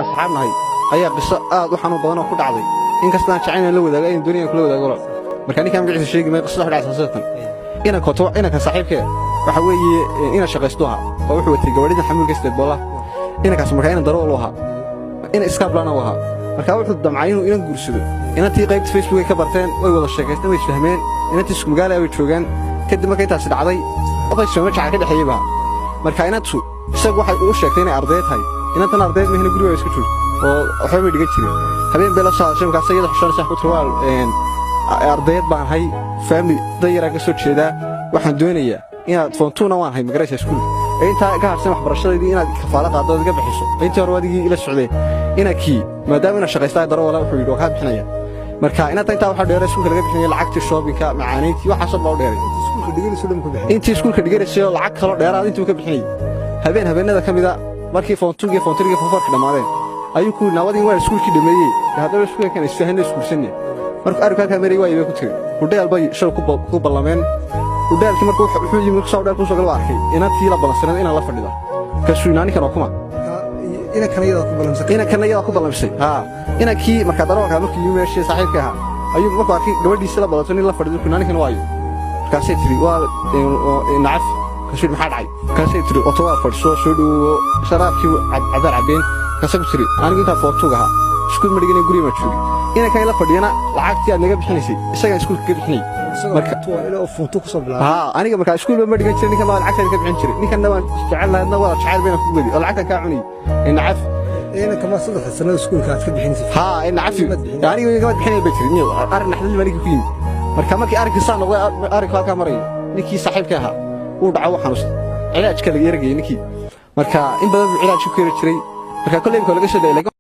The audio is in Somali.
Asxaab nahay ayaa qiso aad u xanuun badan oo ku dhacday, inkastaan jecel inaan la wadaago, ayaan doonaya kula wadaago walaal. Marka ninkaan magaciisa sheegi maayo. Qisada wax dhacaysa sidatan: inanka hoto, inanka saaxiibkee waxa weeye ina shaqaysto ahaa oo wuxuu watay gawaadhida xamuulka sideed boola. Inankaas markaa inan darawal u ahaa, ina iskaablana u ahaa. Markaa wuxuu damcay inuu inan guursado. Inantii qaybta Facebook ay ka barteen, way wada sheekaysteen, way isfahmeen. Inantii isku magaala way joogaan. Kadib marka intaasi dhacday, oday sooma jacayl ka dhexeeyey baa. Marka inantu isagu waxay u sheegtay inay arday tahay. Inantan ardayd mahina, guriga iska joogto oo waxba bay dhigan jireen. Habeen bay la soo hadashay. Markaas iyada xushanaysa ku tiri: "Waa ardayd baan hay, family dayaraan ka soo jeedaa, waxaan doonayaa inaad form two-na waan hay, magaraysa, iskuulka ee intaa ka harsan waxbarashadaydii inaad kafaalo qaaddo, iga bixiso. Intii hore adigii ila socday." Inankii maadaama ina shaqaystaa darawala, wuxuu yidhi: "Waa kaa bixinaya." Marka inanta intaa waxaa dheeray iskuulka laga bixinaya, lacagtii shopping-ka, macaanayntii, waxaasoo baa u dheeray. Intii iskuulka dhiganaysay lacag kaloo dheeraad intuu ka bixinayay. Habeen habeenada ka mida, markii form two-gii, form three-gii, form four-kii dhammaadeen, ayuu ku yidhi: "Naabadii waan iskuulkii dhameeyey, haddaba iskuulkan isfahanna, isguursanne." Markuu arrinku halkaa marayay, waa ibay ku tiri. Hudheel bay shal ku ballameen. Hudheelkii markuu wuxuu yimi, markuu hudheel kusoo gala, waa arkay inantii la ballansaneed inaan la fadhida. Markaasuu yidhi: "Ninkan oo kuma?" Inankana iyadaa ku ballamisay. Haa, inankii markaa darawalkaa markuu yimi meeshii saaxiibka ahaa, ayuu markuu arkay gabadhiisii la ballanto nin la fadhido, wuxuu: "Ninkan waayo?" Markaasay tiri: "Waa nacaf." Markaasuu yidhi: "Maxaa dhacay?" Markaasay tiri: "Oto waa fadhiso, soo dhowowo." Sharaabkii cabaar cabeen. Markaasay ku tiri: "Anigu intaa form two-ga ahaa iskuul ma dhiganay, guriga ma joogin. Inankan ila fadhiyana lacagtii aad naga bixinaysay isagaan iskuulka ka bixinayay. Haa, aniga markaa iskuulba ma dhigan jirin, ninkan baa lacagtaada ka bixin jiray. Ninkanna waan jecel lahaydna, waa jacayl bayna ku wadi oo lacagtan kaa cunayay, nacaf. Haa, nacafi, aniga igama bixinaya," bay tiri. Arrin naxdin baa ninkii ku yimi. Marka markii arrinkii saa noqday, arrinku halkaa marayo, ninkii saaxiibka ahaa wuu dhaco, wuu xanuustay. Cilaajka laga yargayay ninkii. Marka in badan buu cilaajka ku yari jiray. Marka kolley imka laga soo dayay.